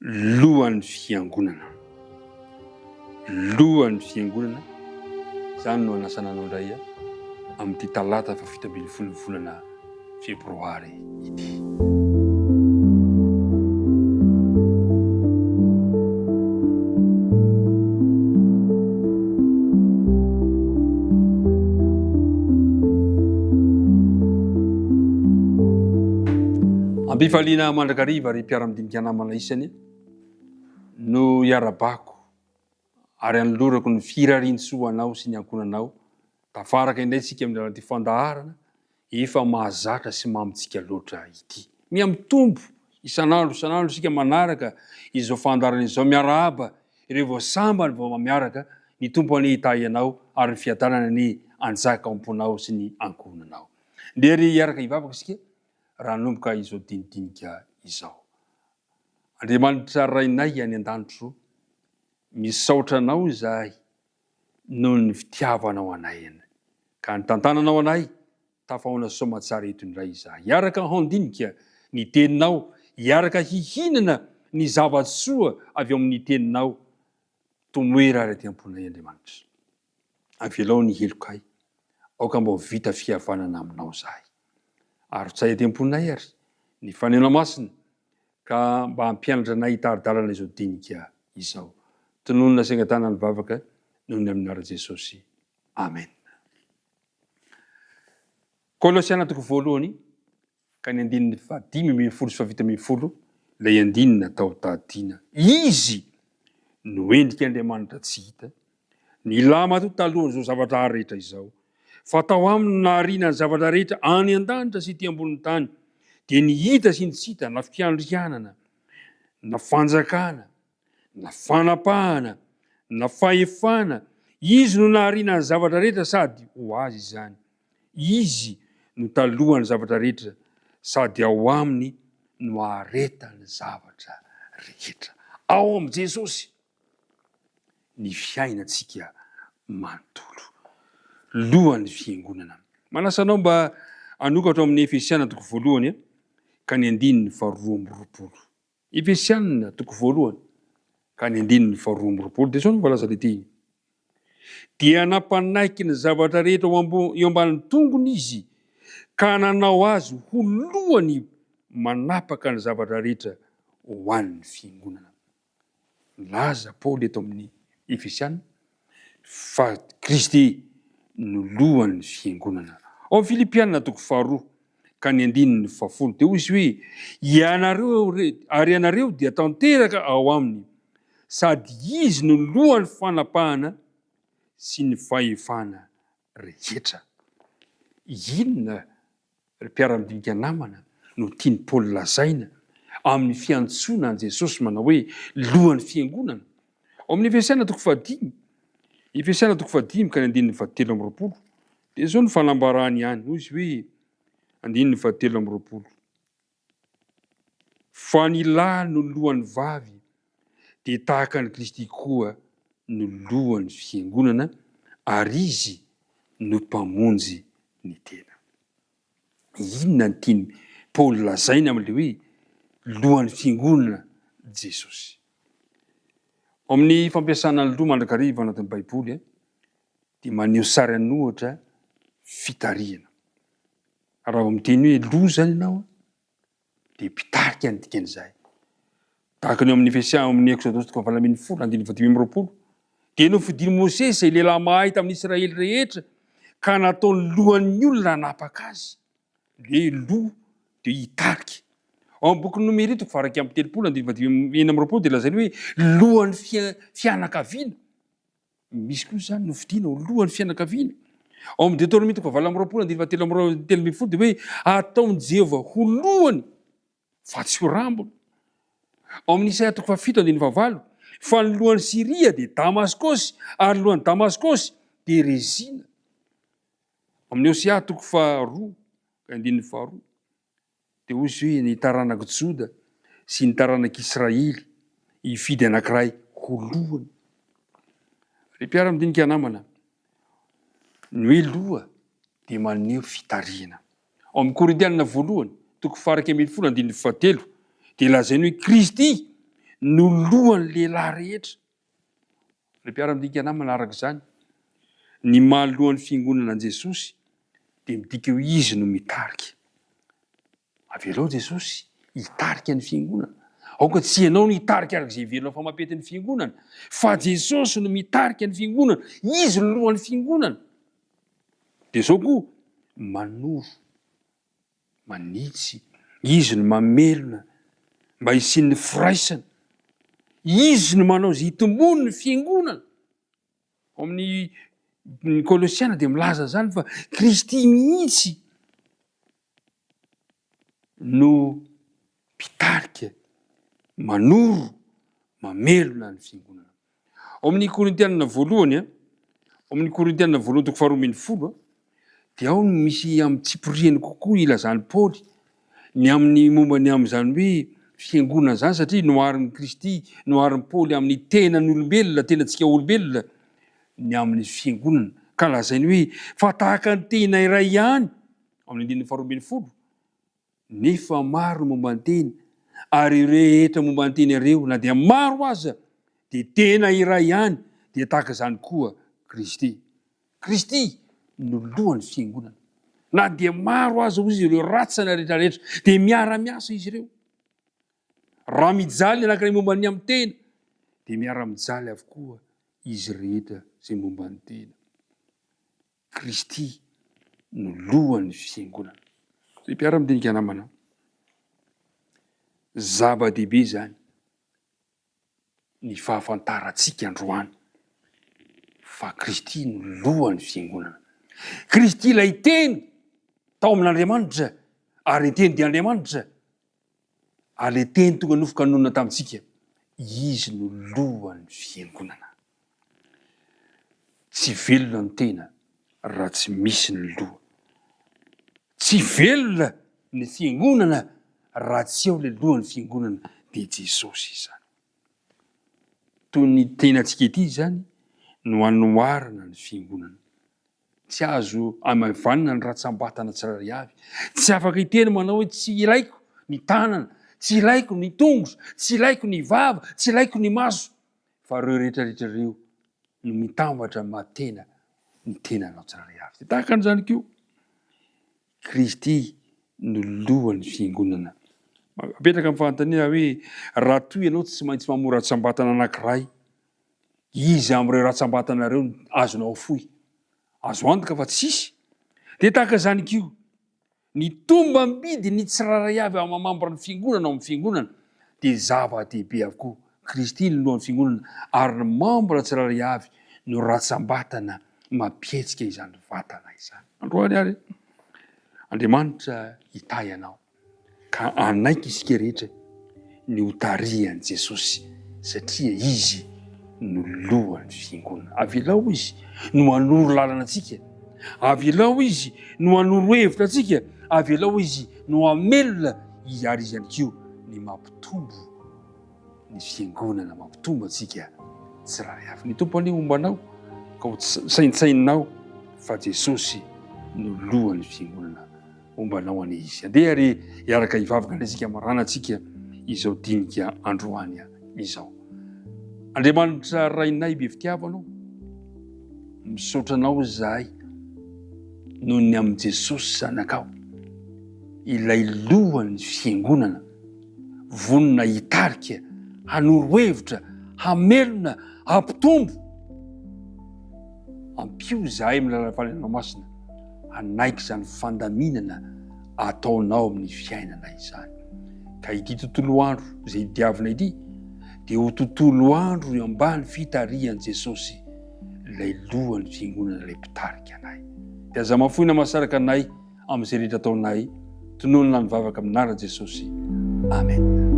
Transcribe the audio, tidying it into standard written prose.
Lohan'ny Fiangonana. Lohan'ny Fiangonana, izany no anasana anao indray amin'ity talata faha 17 ny volana febroary ity. Ampifaliana mandrakariva ry mpiara-midinika namana isany no iarabako ary anolorako ny firarian-tsoa anao sy ny ankohonanao. Tafaraka indray isika amin'ny alalan'ity fandaharana efa mahazatra sy mamintsika loatra ity. Miha-mitombo isan'andro isan'andro isika manaraka izao fandaharana izao. Miarahaba ireo vao sambany vao miaraka, ny Tompo anie hitahy anao ary ny fiadanana anie hanjaka ao am-ponao sy ny ankohonanao. Ndeha re hiaraka hivavaka isika raha hanomboka izao dinidinika izao. Andriamanitra Rainay any an-danitro, misaotra Anao izahay noho ny fitiavanao anay ka nitantananao anay tafahoana soamatsara eto indray izahay hiaraka handinika ny teninao, hiaraka hihinana ny zava-tsoa avy ao amin'ny teninao. Tomoera ary aty am-ponay Andriamanitra. Avelao ny helokay, aoka mba ho vita fihavanana aminao izahay. Arotsay aty am-ponay ary ny fanena masina ka mba hampianatra anay hitari-dalana izao dinika izao. Tononina sy angatahana ny vavaka noho ny amin'ny anaran'i Jesosy. Amen. Kolosiana toko voalohany ka ny andininy faha-15 sy faha-17 ilay andininy natao tadiana. Izy no endrik'Andriamanitra tsy hita, ny lahimatoa talohan'izao zavatra ary rehetra izao, fa tao aminy no nahariana ny zavatra rehetra any an-danitra sy ety ambonin'ny tany, dia ny hita sy ny tsy hita, na fiandrianana, na fanjakana, na fanapahana, na fahefana, Izy no nahariana ny zavatra rehetra sady ho Azy izany. Izy no talohan'ny zavatra rehetra sady ao Aminy no aharetan'ny zavatra rehetra. Ao amin'i Jesosy ny fiainantsika manontolo. Lohan'ny Fiangonana. Manasa anao mba hanokatra ao amin'ny Efesiana toko voalohany ka ny andininy faharoa amby roapolo. Efesiana toko voalohany ka ny andininy faharoa amby roapolo dia izao no voalaza ity, Dia nampanaiky ny zavatra rehetra ho ambo eo ambanin'ny tongony izy ka nanao azy ho lohany manapaka ny zavatra rehetra ho an'ny fiangonana. Milaza Paoly eto amin'ny Efesiana fa Kristy no lohan'ny fiangonana. Ao amin'ny Filipiana toko faharoa ka ny andininy fahafolo dia hoy izy hoe, Ianareo ary ianareo dia tanteraka ao aminy, sady Izy no lohan'ny fanapahana sy ny fahefana rehetra. Inona Ry mpiara-midinika namana, no tian'i Paoly lazaina amin'ny fiantsoana an'i Jesosy manao hoe lohan'ny fiangonana. Ao amin'ny Efesiana toko fahadimy, Efesiana toko fahadimy ka ny andininy fahatelo amby roapolo, dia izao no fanambarany ihany, hoy izy hoe, andininy fahatelo amby roapolo, Fa ny lahy no lohan'ny vavy, dia tahaka an'i Kristy koa no lohan'ny fiangonana, ary Izy no Mpamonjy ny tena. Inona no tian'i Paoly lazaina amin'ilay hoe lohan'ny fiangonana Jesosy? Ao amin'ny fampiasana ny loha mandrakariva anatin'ny Baiboly dia maneho sary an'ohatra fitarihana. Raha vao miteny hoe loha izany ianao dia mpitarika ny dikan'izay. Tahaka ny ao amin'ny Efesiana, ao amin'ny Eksodosy toko faha-18, andininy faha-25, dia nofidin'i Mosesy izay lehilahy mahay tamin'ny Israely rehetra ka nataony lohan'ny olona hanapaka azy. Ny hoe loha dia hitarika. Ao amin'ny bokin'ny Nomery toko faha-31, andininy faha-26 dia lazainy hoe lohan'ny fianakaviana. Misy koa izany nofidina ho lohan'ny fianakaviana. Ao amin'ny Deoteronomia toko fahavalo amby roapolo andininy fahatelo amby 13 dia hoe ataon'i Jehovah ho lohany fa tsy ho rambony. Ao amin'ny Isaia toko fahafito andininy fahavalo fa ny lohan'i Syria dia Damaskosy ary ny lohan'i Damaskosy dia Rezina. Ao amin'ny Hosea toko faharoa andininy faharoa Dia hoy izy hoe, Ny taranak'i Joda sy ny taranak'i Israely hifidy anankiray ho lohany. Ry mpiara-midinika namana, ny hoe loha dia maneho fitarihana. Ao amin'ny Korintianina voalohany, toko faha-11 andininy fahatelo, dia lazainy hoe Kristy. no lohan'ny lehilahy rehetra. Ry mpiara-midinika namana, araka izany, ny maha lohan'ny fiangonana an'i Jesosy dia midika hoe Izy no mitarika. Avelao Jesosy hitarika ny fiangonana. Aoka tsy ianao no hitarika araka izay heverinao fa mampety ny fiangonana, fa Jesosy no mitarika ny fiangonana. Izy no lohan'ny fiangonana. Dia izao koa, manoro, manitsy, Izy no mamelona mba hisian'ny firaisana. Izy no manao izay hitomboan'ny fiangonana. Ao amin'ny ny Kolosiana dia milaza izany fa Kristy mihitsy no mpitarika, manoro, mamelona ny fiangonana. Ao amin'ny Korintianina voalohany, ao amin'ny Korintianina voalohany toko faharoa 12, dia ao no misy amin'ny tsipiriany kokoa ilazan'i Paoly ny amin'ny momba ny amin'izany hoe fiangonana izany satria noharin'i Kristy, noharin'i Paoly amin'ny tenan'olombelona, tenantsika olombelona, ny amin'ny fiangonana. Ka lazainy hoe fa tahaka ny tena iray ihany, amin'ny andininy faharoa 12, Nefa maro ny momba ny tena, ary ireo rehetra momba ny tena ireo, na dia maro aza, dia tena iray ihany, dia tahaka izany koa Kristy. Kristy no lohan'ny fiangonana. Na dia maro aza hoy izy ireo ratsana rehetra rehetra, dia miara-miasa izy ireo. Raha mijaly ny anankiray momba ny amin'ny tena, dia miara-mijaly avokoa izy rehetra izay momba ny tena. Kristy no lohan'ny fiangonana. Ry mpiara-midinika namana, zava-dehibe izany ny fahafantarantsika androany fa Kristy no lohan'ny fiangonana. Kristy ilay Teny tao amin'Andriamanitra ary ny Teny dia Andriamanitra ary ilay Teny tonga nofo ka nonina tamintsika, Izy no lohan'ny fiangonana. Tsy velona ny tena raha tsy misy ny loha. Tsy velona ny fiangonana raha tsy eo ilay lohan'ny fiangonana dia Jesosy izany. Toy ny tenantsika ity izany no anoharana ny fiangonana. Tsy azo amaivanina ny ratsambatana tsirairay avy. Tsy afaka hiteny manao hoe tsy ilaiko ny tanana, tsy ilaiko ny tongotra, tsy ilaiko ny vava, tsy ilaiko ny maso. Fa ireo rehetra rehetra ireo no mitambatra maha tena ny tenanao tsirairay avy. Dia tahaka an'izany koa, Kristy no lohan'ny fiangonana. Apetraka ny fanontaniana hoe raha toa ianao tsy maintsy mamoa ratsambatana anankiray, iza amin'ireo ratsambatana ireo no azonao afoy? Azo antoka fa tsisy. Dia tahaka izany koa, Ny tombam-bidy ny tsirairay avy amin'ny mambran'ny fiangonana ao amin'ny fiangonana dia zava-dehibe avokoa. Kristy no lohan'ny fiangonana ary ny mambra tsirairay avy no ratsam-batana mampihetsika izany vatana izany. Androany ary, Andriamanitra hitahy anao. Ka hanaiky isika rehetra ny ho tarihan'i Jesosy satria Izy no lohan'ny fiangonana. Avelao Izy no hanoro lalana antsika. Avelao Izy no hanoro hevitra antsika. Avelao Izy no hamelona ary Izy ihany koa ny mampitombo ny fiangonana, mampitombo antsika tsirairay avy. Ny Tompo anie homba anao ka ho saintsaininao fa Jesosy no lohan'ny fiangonana. Homba anao anie Izy. Andeha ary hiaraka hivavaka indray isika hamaranantsika izao dinika androany izao. Andriamanitra Rainay be fitiavana ô, misaotra Anao izahay noho ny amin'i Jesosy Zanakao, ilay lohan'ny fiangonana, vonona hitarika, hanoro hevitra, hamelona, hampitombo. Ampio izahay amin'ny alalan'ny Fanahinao Masina hanaiky izany fandaminana ataonao amin'ny fiainana izany. Ka ity tontolo andro izay diavina ity dia ho tontolo andro eo ambany fitarihan'i Jesosy, ilay lohan'ny fiangonana, ilay mpitarika anay. Dia aza mahafoy na mahasaraka anay amin'izay rehetra ataonay. Tononina ny vavaka amin'ny anaran'i Jesosy. Amen.